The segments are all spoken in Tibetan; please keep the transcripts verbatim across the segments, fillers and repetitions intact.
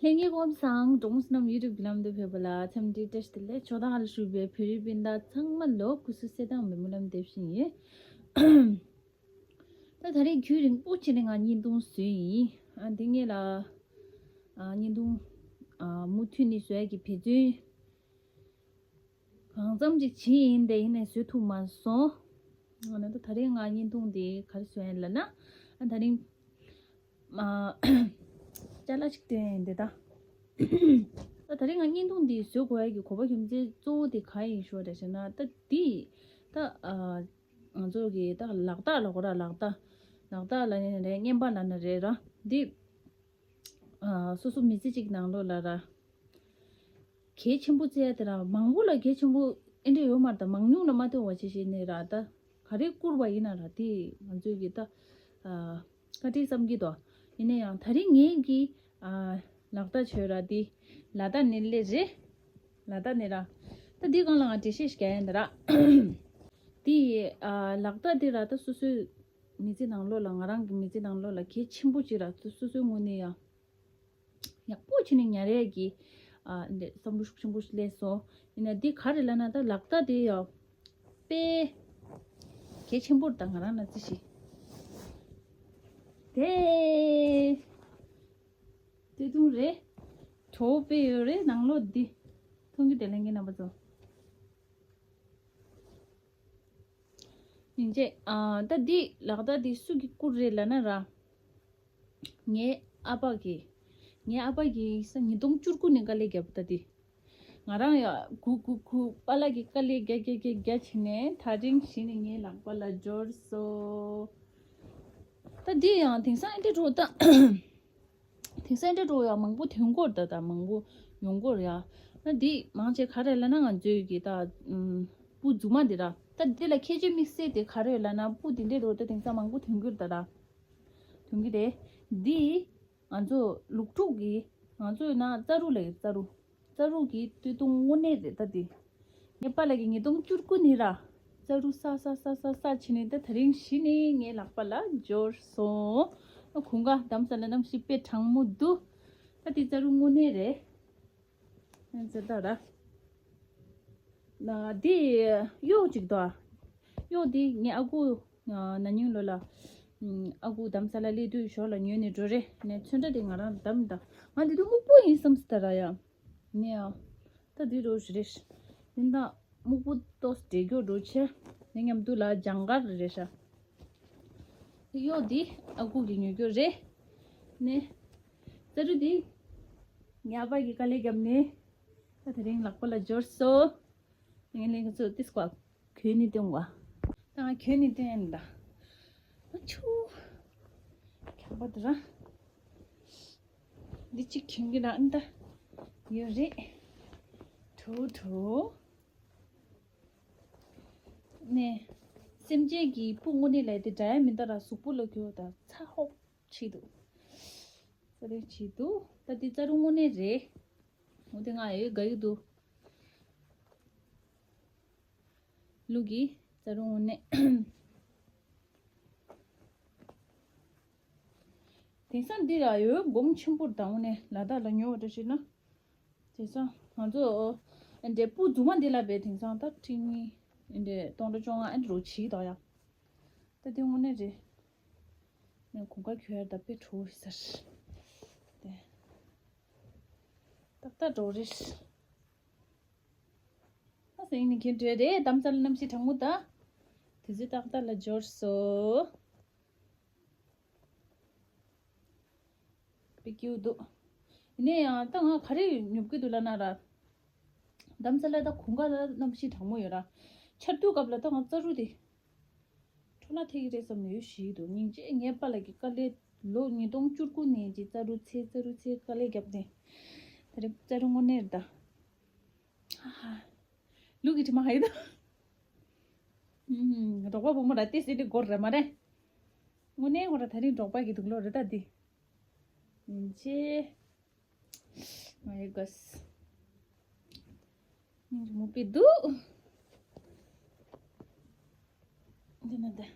ལྷན་རྒྱས་སྐུ་ཁམས་བཟང་། འབྲོང་བུ་བསོད་ནམས་YouTube གི་ལམ་དུ་ཕེབས་པ་ལ་འཚམས་འདྲི་བཀྲ་ཤིས་བདེ་ལེགས། ཕྱོགས་མཐའ་ཁག་ལ་བཞུགས་པའི་བོད་རིགས་སྤུན་ཟླ་ཚང་མ་ལ་སྐུ་གཟུགས་གསལ་ཐང་མེད་པའི་སྨོན་ལམ་འདེབས་བཞིན་ཡོད། ད་ད་རེས་རྒྱུན་རིང་པོ་ཅིག་ནས་ང་བརྙན་ཐུང་བཟོས་ཡིན། ཨ་འདི་ངེད་ལ་ཨ་བརྙན་ཐུང་ཨ་མུ་མཐུད་ནས་བཟོ་ཡ་གི་འབད་བརྩོན་གང་འཚམ་ཅིག་བྱས་ཡིན། དེ་ཡིན་ནའི་བཟོ་ཐུབ་མ་སོང་། ཨ་ནི་ད་ད་རེས་ང་བརྙན་ཐུང་འདི་ག་རེ་བཟོས་ཡིན་ལབ་ན། ཨ་ད་རིང་ཨ་ཅ་ལག་ཅིག་སྟོན་ཡིན་འདི་ད། ད་ད་རིང་ང་བརྙན་ཐུང་འདི་བཟོ་དགོས་ཡ་གི་གོ་བ་རྒྱུ་མཚན་གཙོ་བོ་དེ་ག་ཡིན་ཞུ་བ་རེད་ཟེར་ན། ད་འདི་ད་ཨ་ང་ཚོ་གི་ད་ལག་རྟགས་ལ་གོ་ར་ལག་རྟགས། ལག་རྟགས་ལབ་ན་རེད། རྔན་པ་ལབ་ན་རེད་ར། འདི་ཨ་སོ་སོ་མི་ཚེ་གཅིག་ནང་ལོགས་ལ་ར་གལ་ཆེན་པོ་བརྩི་ཡ་དེ་ར། མང་པོ་ལ་གལ་ཆེན་པོ་ཨེ་འདྲ་ཡོད་མ་རེད། ད་མང་ཉུང་ལ་མ་ལྟོས་པ་བྱེད་བྱེད་ནས་ར། ད་ག་རེ་བསྐུར་བ་ཡིན་ན་ར་དེ་ང་ཚོས་གི་ད་ཨ་བཀའ་དྲིན་བསམ་གྱི་འདུག། ཡིན་ན་ཡང་ད་རིང་ངེད་ཀྱི་ཨ་ལག་རྟགས་བྱོས་ར། དེ་ལ་དྭགས་ནས་སླེབས་རེད། ལ་དྭགས་ནས་ར། ད་འདི་སྒང་ལ་ང་འགྲེལ་བཤད་ཞིག་རྒྱག་ཡ་ཡིན་ད་ར། དེ་ཨ་ལག་རྟགས་དེ་ར་ད་སོ་སོའི་མི་ཚེ་ནང་ལོགས་ལ། ང་རང་གི་མི་ཚེ་ནང་ལོགས་ལ་གལ་ཆེན་པོ་ཅིག་ར། སོ་སོའི་ངོས་ནས་ཡང་ཡག་པོ་བྱས་ནས་ཉར་ཡས་ཀྱི་ཨ་འདི་བསམ་བློ་ཤུགས་ཆེན་པོ་ཞིག་སླེབས་སོང་། ཡིན་ན་འདི་ག་རེ་ལབ་ན། ད་ལག་རྟགས་དེ་ཡང་དཔེ་གལ་ཆེན་པོ་རེད། ད་ང་རང་ན་ཙི་ཞིག་དེ་སྟོད་ཐུང་རེད། བྲོ་བོ་དཔེ་ཡོད་རེད། ནང་ལོགས་འདི་མཐོང་རྒྱུ་དེ་ལྷན་རྒྱས་རྣམ་པ་ཚོ། ཡིན་ཅེ། ཨ་ད་འདི་ལག་རྟགས་འདི་སུ་གིས་བསྐུར་རེད་ལབ་ན་ར། ངའི་ཨ་ཕ་གིས། ངའི་ཨ་ཕ་གིས་ས་ཉིས་སྟོང་བཅུ་དགུ་ནས་དཀའ་ལས་བརྒྱབ། ད་འདི་ང་རང་ཡ་གུ་གུ་གུ་པཱ་ལགས་ཀྱིས་དཀའ་ལས་རྒྱག་རྒྱག་རྒྱག་རྒྱག་བྱས་ནས་ད་རིང་གཞི་ནས་ངའི་ལག་པ་ལ་འབྱོར་སོང་། ད་འདི་ཡང་དེང་སང་ཨེ་འདྲ་འགྲོ་ད། དེང་སང་འདྲ་འགྲོ་ཡང་མང་པོ་ཐོན་གྱི་ཡོད་རེད། ད་ད་མང་པོ་ཡོང་གི་ཡོད་རེད་ཡ། ད་འདི་མང་ཆེ་ག་རེ་ལབ་ན་ང་ཚོའི་གི་ད་ཨུམ་སྤུ་རྫུན་མ་འདི་ར། ད་འདི་ལ་ཁྱད་ཆོས་དམིགས་བསལ་དེ་ག་རེ་ལབ་ན། སྤུ་འདི་འདྲ་འགྲོ་ད་དེང་སང་མང་པོ་ཐོན་གྱི་ཡོད་རེད། ད་ད་ཐོན་གྱི་རེད། འདི་ང་ཚོ་ལུག་ཕྲུག་གི། ང་ཚོ་ཡིན་ན་རྩ་རུ་ལབ་ཀྱི་རེད། རྩ་རུ། རྩ་རུ་གི་སྟོད་ཐུང་དངོས་གནས་རེད། ད་འདི་ངའི་པཱ་ལགས་ཀྱིས་ཉིས་སྟོང་བཅུ་དགུ་ནས་ར་རྩ་རུ་ས་ས་ས་ས་ས་བྱས་ནས་ད་ད་རིང་གཞི་ནས་ངའི་ལག་པ་ལ་འབྱོར་སོང་། ཨ་གོང་ཁ་དྷ་རམ་ས་ལ་གནམ་གཤིས་དཔེ་གྲང་མོ་འདུག། ད་འདི་རྩ་རུ་དངོས་གནས་རེད། ཨ་ཙི་ད་ར། ན་འདི་གཡོག་ཅིག་འདུག་ཨ། གཡོག་འདི་ངའི་ཨ་ཁུ་ཨ་ན་ནིང་ལོ་ལ་ཨ་ཁུ་དྷ་རམ་ས་ལ་སླེབས་དུས་ཞོར་ལ་ཉོས་ནས་འགྲོ་རེད། ནས་ཚོན་ཁྲ་དེ་ང་རང་བདམས་ད། ང་འདི་དུས་སྨུག་པོ་ཡིན་བསམ་སྲིད་ད་ར་ཡ། ནས་ཨ། ད་འདི་རུ་ཞིག་རེད། འདི་ད་སྨུག་པོ་ཏོག་ཙམ་འདྲེས་རྒྱུ་འགྲོ་ཆེ། ནས་མཉམ་དུ་ལ་ལྗང་དཀར་རེད་ཤག། གཡོག་འདི་ཨ་ཁུ་གིས་ཉོ་རྒྱུ་རེད། ནས་རྩ་རུ་འདི་ངའི་ཨ་ཕ་གིས་དཀའ་ལས་བརྒྱབ་ནས་ད་དེ་རིང་ལག་པ་ལ་འབྱོར་སོང་། ངས་ལས་ཀ་ཚོ་ཏིས་ཀོ་གྱོན་ནས་སྟོན་བ། ད་ང་གྱོན་ནས་སྟོན་ཡིན་ད། ཨ་ཆུ། ཁྱད་པར་དུ་ར། འདི་གཅིག་གྱོན་གྱི་ར་ཨ་ད། ཡོད་རེད། ཐུ་ཐུ། ནས། སེམས་ཅན་གྱི་སྤུ་དངོས་གནས་ལས་དེ་འདྲ་ཡ་མི་འདུག་ར། གཟུགས་པོ་ལ་གྱོན་ད་ཚ་ཧོབ་བྱེད་འདུག། ཚ་ལེ་བྱེད་འདུག། ད་འདི་རྩ་རུ་དངོས་གནས་རེད། འོ་དེ་ང་ཡོད་དགའ་ཡི་འདུག། ལུག་གི་རྩ་རུ་དངོས་གནས། དེང་སང་འདི་ལ་ཡོད་གོང་ཆེན་པོ་དང་ནས་ལ་དྭགས་ལ་ཉོ་བ་འདྲ་ཞིག་ན། དེང་སང་ང་ཚོ་འདྲེ་སྤུ་རྫུན་མ་འདི་ལ་བས་དེང་སང་ད་ཁྲི་གཉིས་འདྲེ་སྟོང་ཕྲག་བཅོ་ལྔ་ཨ་འདྲ་རོ་བྱིས་དོ་ཡ། ད་དེ་དངོས་གནས་རེད། ནས་གོང་ཁ་གྱོན་ཡར་ད་དཔེ་བྲོ་བའི་སར། དེ། ཏག་ཏག་འགྲོ་རེད། ཨ་སེང་ནི་ཁྱེད་འདྲ་རེད། དྷ་རམ་ས་ལ་གནམ་གཤིས་གྲང་མོ་ད། དེ་ཚོའི་ཏག་ཏག་ལ་འབྱོར་སོ། དཔེ་སྐྱིད་པོ་འདུག། ཡིན་ནའི་ཡང་ད་ང་ག་རེ་ཉོབ་ཀྱི་འདུག་ལབ་ན་ར། དྷ་རམ་ས་ལ་ད་གོང་ཁ་ལ་གནམ་གཤིས་གྲང་མོ་ཡོད་ར། ཆར་དུས་སྐབས་ལ་ད་ང་རྩ་རུ་དེ། འཕྲོ་བརླག་ཐེབས་ཀྱི་རེད་བསམ་ནས་ཡོད་ཞིག་འདུག། སྙིང་རྗེ། ངའི་པཱ་ལགས་ཀྱིས་དཀའ་ལས་ལོ་ཉིས་སྟོང་བཅུ་དགུ་ནས་ཀྱི་རྩ་རུ་ཚེ་རྩ་རུ་ཚེ་དཀའ་ལས་བརྒྱབ་ནས། ད་རེས་རྩ་རུ་དངོས་གནས་རེད་ད། ལུག་གི་དྲི་མ་ཧ་ཡི་ད། ཨུམ། རོགས་པ་བུ་མོ་ར་ཏེ་སི་ཏི་སྒོར་ར་མ་རེད། དངོས་གནས་ཁོ་ར་ད་རིང་འབྲོག་པ་གི་དུག་ལོག་རེད་ད་འདི། ཡིན་ཅེ། ང་ཡི་གོས། ངའི་རི་མོ་པི་འདུག། འདི་ན་འདི།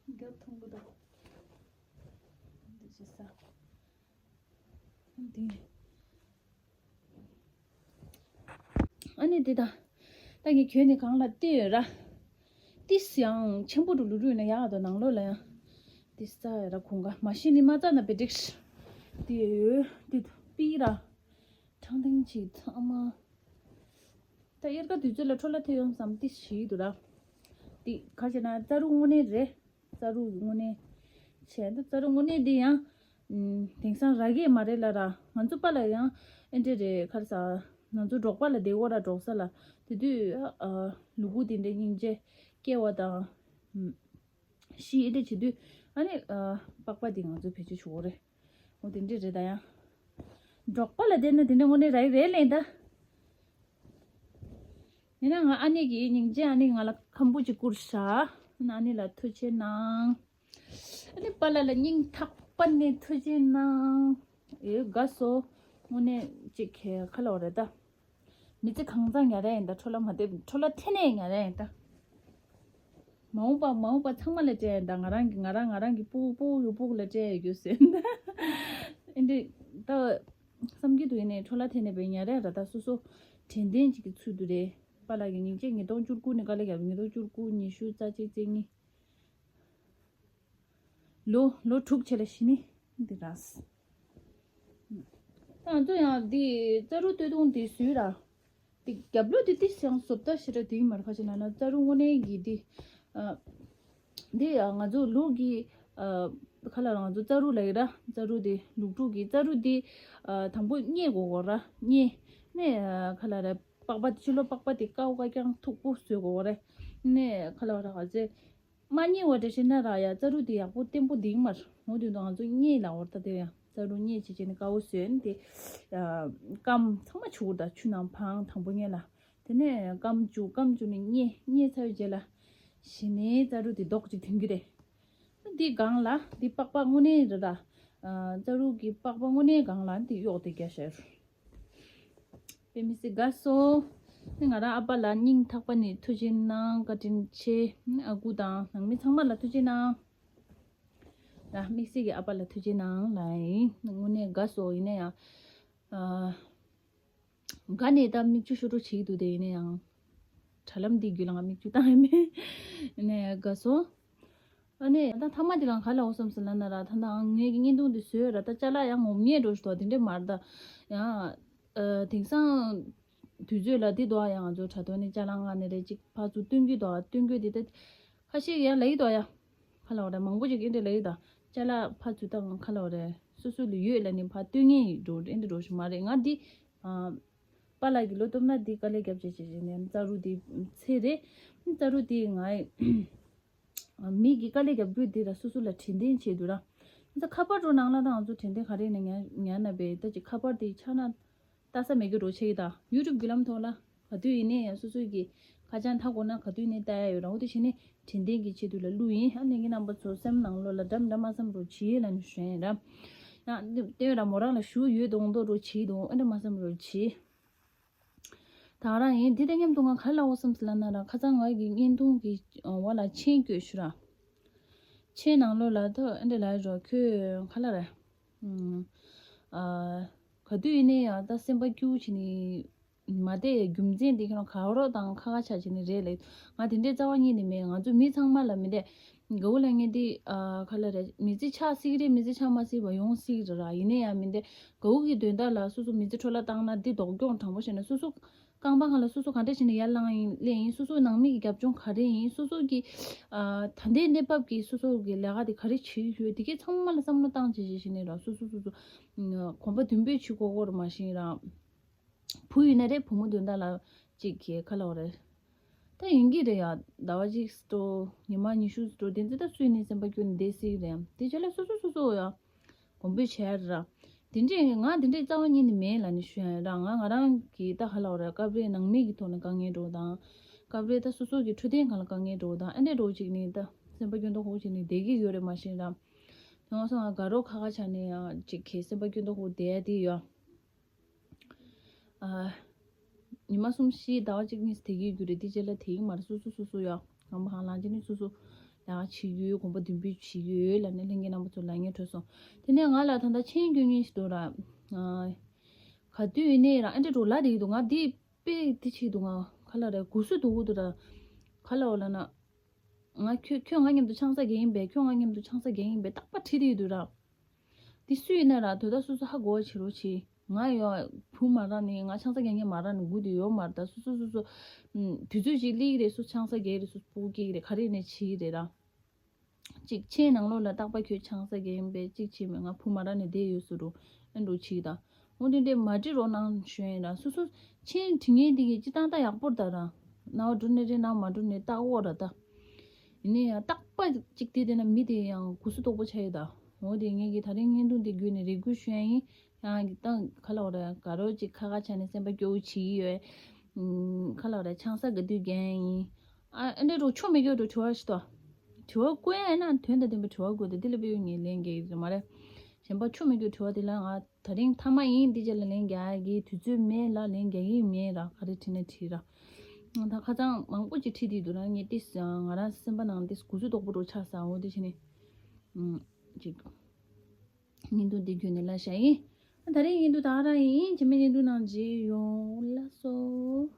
རྒྱབ་མཐོང་གི་འདུག། འདི་ཅི་ས། འདི། ཨ་ནི་འདི་ད། ད་ངས་གྱོན་ནས་གང་ལ་བལྟས་ཡོད་ར། ཏིས་ཡང་ཆེན་པོ་འགྲོ་ལུ་རུས་ན་ཡག་དོ་ནང་ལོགས་ལ་ཡང་། ཏིས་ཙ་ཡ་ར་ཁུང་ག་མ་ཤི་ནི་མ་ཙ་ན་བེ་ཏིགས། འདི་ཡོད་འདི་པི་ར། ཁྲང་ཐིང་ཆི་ཚང་མ། ད་དབྱར་ཁ་དུས་ཚོད་ལ་འཕྲོ་བརླག་ཐེབས་ཡོང་བསམ་ཏིས་ཞིག་འདུག་ར། འདི་ག་ཅེ་ན་ཙ་རུ་དངོས་གནས་རེད། ཙ་རུ་དངོས་གནས། བྱས་ན་ཙ་རུ་དངོས་གནས་འདི་ཡང་། ཨུམ། དེང་སང་ར་གས་མ་རེད་ལ་ར། ང་ཚོ་པ་ལ་ཡང་ཨེ་འདྲས་རེད་ཁར་ས། ང་ཚོ་འབྲོག་པ་ལ་བསྡད་གོ་ར་འབྲོག་ས་ལ། དེ་དུས་ཨ། ལུ་གུ་དེ་འདྲས་སྙིང་རྗེ་སྐྱེ་བ་དང་། ཨུམ། ཤི་ཨེ་འདྲས་བྱེད་དུས། ཨ་ནི་ཨ། པགས་པ་དེ་ང་ཚོ་བེད་སྤྱོད་བྱེད་གོ་རེད། འོ་དེ་འདྲས་རེད་ད་ཡང་། འབྲོག་པ་ལ་བསྡད་ན་དེ་འདྲས་དངོས་གནས་ར་རེད་ལེན་ད། ཡིན་ན་ང་ཨ་ནེ་གི་སྙིང་རྗེ་ཨ་ནེ་ང་ལ་ཁམ་བུ་ཅིག་བསྐུར་ཤག་ཨ་ནེ་ལ་ཐུགས་རྗེ་གནང་། ཨ་ནེ་པཱ་ལགས་ལ་སྙིང་ཐག་པ་ནས་ཐུགས་རྗེ་གནང་། ཨེ་དགའ་སོ། དངོས་གནས་ཅིག་ཁེ་ཁ་ལོ་རེད་ད། མི་ཚེ་གང་ཚང་ཉ་རེ་ཡིན་ད། འཕྲོ་བརླག་མ་ཐེབས། འཕྲོ་བརླག་ཐེབས་ནས་ཉ་རེ་ཡིན་ད། མ་འོངས་པ་མ་འོངས་པ་ཚང་མ་ལ་སྤྲད་ཡིན་ད། ང་རང་གི་ང་རང་ང་རང་གི་སྤུ་གུ་སྤུ་གུ་ཡུ་སྤུ་གུ་ལ་སྤྲད་ཡོད་རྒྱུ་ཟེར་ད། ཨེ་འདི་ད། བསམ་གྱི་འདུག་ཡིན་ནའི་འཕྲོ་བརླག་ཐེབས་ནས་པའི་ཉ་རེ་ར་ད་སོ་སོ་དྲན་རྟེན་ཅིག་གི་ཚུལ་དུ་རེད། པཱ་ལགས་ཀྱི་སྙིང་རྗེ། ཉིས་སྟོང་བཅུ་དགུ་ནས་དཀའ་ལས་བརྒྱབ། ཉིས་སྟོང་བཅུ་དགུ། ཉི་ཤུ། རྩ་གཅིག། རྩ་གཉིས། ལོ་ལོ་དྲུག་བྱས་ལ་ཤི་ནི་འདི་རེད། ད་ང་ཚོ་ཡང་འདི་ཙ་རུ་སྟོད་ཐུང་འདི་བཟོས་ར། འདི་རྒྱབ་ལོགས་འདི་ཏིས་ཡང་བཟོ་ལྟ་ཞེ་དྲག་འདི་མར་ཁ་ཅིག་ན་ན་ཙ་རུ་དངོས་གནས་ཀྱི་འདི། ཨ། འདི་ཡང་ང་ཚོ་ལུག་གི། ཨ། ཁ་ལ་ར་ང་ཚོ་ཙ་རུ་ལ་ཡི་ར། ཙ་རུ་འདི་ལུག་ཕྲུག་གི་ཙ་རུ་འདི། ཨ། དང་པོ་མཉེ་དགོས་གོ་ར། མཉེ། ནས་ཨ། ཁ་ལ་ར་པགས་པ་ཕྱི་ལོགས་པགས་པ་འདི་དཀར་པོ་དཀར་རྐྱང་མཐུག་པོ་བཟོས་དགོས་གོ་ར། ནས་ཁ་ལ་ར་ང་ཚོས། མ་མཉེ་བ་འདྲ་ཞིག་ན་ར་ཡ་ཙ་རུ་དེ་ཡག་པོ་བརྟན་པོ་འདིང་མར་འོ་དེ་དུས་ང་ཚོ་མཉེ་ལ་འོར་ད་དེ་ཡ་ཙ་རུ་མཉེ་བྱེད་བྱེད་ནི་དཀར་པོ་བཟོས་ནི་དེ། སྐམ་ཚང་མ་བྱུག་ད་ཆུ་ནང་འཕང་དང་པོ་ཉེ་ལ། དེ་ནས་སྐམ་བཅུག་སྐམ་བཅུག་ནི་མཉེ་མཉེ་ཚར་བའི་རྗེས་ལ། གཞི་ནས་ཙ་རུ་དེ་རྡོག་ཅིག་ཐོན་གྱི་རེད། དེ་སྒང་ལ་དེ་པགས་པ་དངོས་གནས་རེད་ད། ཙ་རུ་གི་པགས་པ་དངོས་གནས་སྒང་ལ་དེ་གཡོག་དེ་རྒྱ་ཤར། དཔེ་མི་སྲིད་དགའ་སོང་། ང་རང་ཨ་ཕ་ལ་སྙིང་ཐག་པ་ནས་ཐུགས་རྗེ་གནང་། བཀའ་དྲིན་ཆེ། ཨ་ཁུ་དང་ནང་མི་ཚང་མ་ལ་ཐུགས་རྗེ་གནང་། ལ་དམིགས་བསལ་གྱི་ཨ་ཕ་ལ་ཐུགས་རྗེ་གནང་ལ་ཡིན། དངོས་གནས་དགའ་སོང་། ཡིན་ན་ཡང་། ཨ། དགའ་ནས་ད་མིག་ཆུ་ཤོར་འགྲོ་བྱེད་ཀྱི་འདུག་དེ་ཡིན་ན་ཡང་། དྲ་ལམ་འདི་བརྒྱུད་ལ་ང་མིག་ཆུ་བཏང་ཡིན་མིན། ཡིན་ན་ཡང་དགའ་སོང་། ཨ་ནི་ད་ཐ་མ་དེ་ལ་ག་ལ་འོ་བསམ་སི་ལ་ན་ར་ད་ད་ངས་ཀྱི་བརྙན་ཐུང་དེ་བཟོས་ར་ད་ཅ་ལག་ཡང་ངོམ་ཉེས་འགྲོ་ཞུ་དོ་དེ་འདྲས་མ་རེད་ད། ཡང་། ཨ། དེང་སང་། དུས་ཚོད་ལ་འདི་དོ་ཡང་ང་ཚོ་དྲ་ཐོག་ནས་ཅ་ལག་མངགས་ནས་རེད་ཅིག་ཕར་ཚུར་སྟོན་གྱི་དོ་སྟོན་གྱི་དེ་ད། ཁ་ཤས་ཡང་ལ་ཡི་དོ་ཡ། ཁ་ལ་བ་རེད་མང་པོ་ཅིག་གིས་འདི་ལ་ཡི་དོ། ཅ་ལག་ཕར་ཚུར་ད་ཁ་ལ་བ་རེད་སོ་སོ་ལ་ཡོད་ལ་ནི་ཕར་སྟོན་ངེས་ཡིན་འགྲོ་འདི་འགྲོ་ཞིག་མ་རེད་ང་འདི། ཨ། པཱ་ལགས་ཀྱི་ལོ་སྟོབས་ན་འདི་དཀའ་ལས་རྒྱབ་བྱས་བྱས་བྱས་ནས་ཙ་རུ་འདི་ཚེ་རེད། ཙ་རུ་འདི་ང་། མི་གི་དཀའ་ལས་རྒྱབ་རྒྱུ་འདི་ལ་སོ་སོ་ལ་དྲན་རྟེན་བྱེད་དུས་ར། ད་ཁ་པར་འགྲོ་ནང་ལ་ད་ང་ཚོ་དྲན་རྟེན་ག་རེ་ནས་ཉར་ཉར་ན་བས་ད་ཅི་ཁ་པར་དེ་ཆགས་ན་ལྟ་ས་མེད་གི་འགྲོ་ཆེ་གི་ད་ཡུ་ཊུབ་བརྒྱུད་ལམ་ཐོག་ལ་ག་དུས་ཡིན་ནའི་ཡང་སོ་སོ་གི་ཁ་བྱང་མཐའ་འཁོར་ན་ག་དུས་ནས་ལྟ་ཡ་ཡོད་ར། འོ་དེ་བྱས་ནས་དྲན་རྟེན་གྱི་ཆེད་དུ་ལ་གླུ་ཡིན། ཨ་ནི་ངའི་རྣམ་པ་ཚོ་སེམས་ནང་ལོགས་ལ་འདྲ་མི་འདྲ་མ་བསམ་རོགས་བྱེད་ལ་ནི་ཞུ་ཡིན་ར། ཡང་ལྟེ་བ་ར་མོ་རང་ལ་ཞུ་ཡོད་དོང་དོ་རོགས་བྱེད་དོང་ཨ་འདྲ་མ་བསམ་རོགས་བྱེད། ད་རང་ཡིན་འདི་དང་མཉམ་དུ་ང་ག་ལ་འོ་བསམ་སི་ལ་ན་ར་ཁ་སང་ང་གི་བརྙན་ཐུང་གི་འོ་ལ་མཆན་བཀོད་ཞུ་ར། མཆན་ནང་ལོགས་ལ་ད་ཨ་འདྲ་ལ་རོ་ཁྱོད་ག་ལ་ར། ཨ། ག་དུས་ཡིན་ནའི་ཡང་ད་སེམས་པ་སྐྱིད་པོ་བྱེད་ནི་མ་བསྡད་རྒྱུ་མཚན་འདི་ཁྱོད་རང་ག་རོ་དང་ཁ་ཁ་ཆ་བྱེད་ནི་རེད་ལེ། ང་དེ་འདྲའི་རྩ་བ་ཉིད་ནས་མེད། ང་ཚོ་མི་ཚང་མ་ལ་མི་བསྡད། དགའ་བོ་ལ་ངས་འདི་ཨ་ག་ལ་རེད་མི་ཚེ་ཆགས་སྲིད་ཀྱི་རེད། མི་ཚེ་ཆགས་མ་སྲིད་པ་ཡོང་སྲིད་ཀྱི་རེད་ར། ཡིན་ནའི་ཡང་མི་འདི་དགའ་བོ་གི་དོན་དག་ལ་སོ་སོ་མི་ཚེ་འཕྲོ་བརླག་བཏང་ན་འདི་ལྡོག་སྐྱོང་དྲང་པོ་བྱས་ན་སོ་སོ་རྐང་པ་སྒང་ལ་སོ་སོ་ག་འདྲ་བྱས་ནས་ཡར་ལངས་ཡིན་སླེབས་ཡིན། སོ་སོ་ནང་མི་གི་རྒྱབ་ལྗོངས་ག་རེ་ཡིན། སོ་སོ་གི་ཨ་ད་ལྟའི་གནས་བབ་ཀྱི་སོ་སོ་གི་ལས་ཀ་དེ་ག་རེ་བྱེད་ཀྱི་ཡོད་དེ་གའི་ཚང་མ་ལ་བསམ་བློ་བཏང་བྱས་བྱས་བྱས་ནས་ར་སོ་སོ་སོ་སོ་གོམ་པ་མདུན་སྤོས་བྱེད་དགོས་སྐོར་མ་ཤེས་ར། བུ་ཡིན་ན་རེད་བུ་མོ་དོན་དག་ལ་ཅིག་གི་ཁ་ལ་བ་རེད། ད་ཡིན་གྱི་རེད་ཡ། ཟླ་བ་གཅིག་སྤྲོ་ཉི་མ་ཉི་ཤུ་སྤྲོ་དེ་ཚོ་ད་སུས་ནས་སེམས་པ་སྐྱོ་ནས་བསྡད་སྲིད་རེད། དེ་ཆ་ལ་སོ་སོ་སོ་སོ་ཡ་གོམ་པོས་བྱས་ར། དེ་འདྲས་ང་དེ་འདྲས་རྩ་བ་ཉིད་ནས་མེད་ལ་ནི་ཞུ་ཡ་ར། ང་ང་རང་གི་ད་ཧ་ལ་བ་རེད་སྐབས་རེ་ནང་མི་གི་ཐོག་ནས་དཀའ་ངལ་འགྲོ་དང་། སྐབས་རེ་ད་སོ་སོ་གི་འཕྲོད་བསྟེན་སྒང་ལ་དཀའ་ངལ་འགྲོ་དང་ཨེ་འདྲས་འགྲོ་ཅིག་ནི་ད་སེམས་པ་སྐྱོ་མདོག་ཁ་པོ་བྱས་ནས་བསྡད་ཀྱི་ཡོད་རེད་མ་གཞི་ར། ཡང་སོང་ང་དགའ་རོགས་ཁ་ཁ་ཆགས་ནས་ཡང་ཅིག་གི་སེམས་པ་སྐྱོ་མདོག་ཁ་པོ་བསྡད་ཡ་དེ་ཡོད། ཨ། ཉི་མ་གསུམ་བཞི་ཟླ་བ་གཅིག་གཉིས་སུ་དེ་གི་རྒྱུ་རེད། དེ་རྗེས་ལ་དེ་ཡིན་མ་རེད། སོ་སོ་སོ་སོ་ཡ་ངང་པ་ཧང་ལང་ཅི་ནི་སོ་སོ་ ད་བྱེད་ཀྱི་ཡོད། དགོངས་པ་འདུན་པ་བྱེད་ཀྱི་ཡོད་ལབ་ནས་ལྷན་རྒྱས་རྣམ་པ་ཚོ་ལབ་མཁན་འཕྲོད་སོང་། དེ་ནས་ང་ལ་ད་ལྟ་མཆན་སྐྱོན་མཁན་ཞིག་འདུག་ར། ཨ། ག་དུས་ཡིན་ནའི་རང་ཨེ་འདྲ་འགྲོ་ལབ་བསྡད་ཀྱི་འདུག་ང་འདི་དཔེ་འདི་བྱེད་འདུག་ང་ག་ལ་རེད། གུ་སུ་འདུག་གི་འདུག་ར། ག་ལ་འོ་ལབ་ན། ང་ཁྱོད་ཁྱོད་ང་མཉམ་དུ་ཆང་ས་རྒྱག་གི་ཡིན་པས། ཁྱོད་ང་མཉམ་དུ་ཆང་ས་རྒྱག་གི་ཡིན་པས། རྟག་པར་ཁྲིད་བསྡད་ཀྱི་འདུག་ར། འདི་སུ་ཡིན་ན་ར་དོ་ད་སོ་སོ་ཧ་གོ་བ་བྱེད་རོགས་བྱེད། ང་ཡོ་བུ་མ་རག་ནས་ང་ཆང་ས་རྒྱག་མཁན་མ་རག་ནས་སྒུག་བསྡད་ཡོད་མ་རེད། ད་སོ་སོ་སོ་སོ་ཨམ། དུས་ཚོད་ཅིག་སླེབས་ཀྱི་རེད། སུ་ཆང་ས་རྒྱག་གི་རེད། སུ་སྤོ་སྐྱེལ་གྱི་རེད། ག་རེ་ནས་བྱེད་ཀྱི་རེད་ར། གཅིག་མཆན་ནང་ལོགས་ལ་རྟག་པར་ཁྱོད་ཆང་ས་རྒྱག་ཡིན་པས་གཅིག་བྱས་མེད། ང་བུ་མ་རག་ནས་བསྡད་ཡོད་ཟེར་རོ། ཨེ་འགྲོ་བྱེད་ཀྱི་ད། འོ་དེ་འདྲས་མ་འབྲི་རོགས་གནང་ཞུ་ཡིན་ར། སོ་སོ་མཆན་འབྲི་མཁན་དེ་གི་སྤྱི་བཏང་ད་ཡག་པོ་རེད་ད་ར། རྣ་བ་འགྲོ་ནས་རེད། རྣ་བ་མ་འགྲོ་ནས་ལྟ་འོ་ར་ད། ཡིན་ནའི་ཡང་རྟག་པ་གཅིག་དེ་དེ་ན་མི་དེ་ཡང་གུ་སུ་དོག་པོ་ཆགས་ཡོད་ད། འོ་དེ་ངས་ཀྱི་ད་རིང་བརྙན་ཐུང་དེ་བརྒྱུད་ནས་རེ་སྐུལ་ཞུ་ཡ་ཡིན། ཡང་གི་ཏང་ག་ལ་བ་ར་ག་རོ་ཅིག་ཁ་ཁ་ཆ་ནས་སེམས་པ་སྐྱོ་བོ་བྱེད་ཀྱི་ཡོད། ཨམ། ག་ལ་བ་ར་ཆང་ས་ག་དུས་རྒྱག་ཡིན། ཨ་ཨེ་འདྲ་རོགས་ཆོ་མེད་སྐྱོ་འགྲོ་དྲི་བ་ཞིག་ཏོ། དྲི་བ་བཀོད་ཡ་ཡིན་ན་དོན་དང་ལྡན་པའི་དྲི་བ་བཀོད་དེ་འདི་ལ་དཔེ་ཡོད་ངས་ལན་རྒྱག་གི་རེད་མ་རེད། གཞན་པ་ཆོ་མེད་སྐྱོ་དྲི་བ་དེ་ལ་ང་ད་རིང་མཐའ་མ་ཡིན། འདི་རྗེས་ལ་ལན་རྒྱག་ཡ་གི་དུས་ཚོད་མེད་ལ་ལན་རྒྱག་གི་མེད་ར། ག་རེ་བྲིས་ན་བྲིས་ར། ད་ཁ་སང་མང་པོ་ཅིག་བྲིས་དུས་འདུག་ར། ངས་ཏིས་ང་རང་སེམས་པ་ནང་ཏིས་གུ་སུ་དོག་པོ་འགྲོ་ཆགས་ས་འོ་དེ་བྱས་ནས། ཨམ། ཅིག་བརྙན་ཐུང་འདི་བརྒྱུད་ནས་ལ་བཞག་ཡིན། ད་རིང་བརྙན་ཐུང་ད་རང་ཡིན། རྗེས་མའི་བརྙན་ཐུང་ནང་མཇལ་ཡོང་། ལགས་སོ།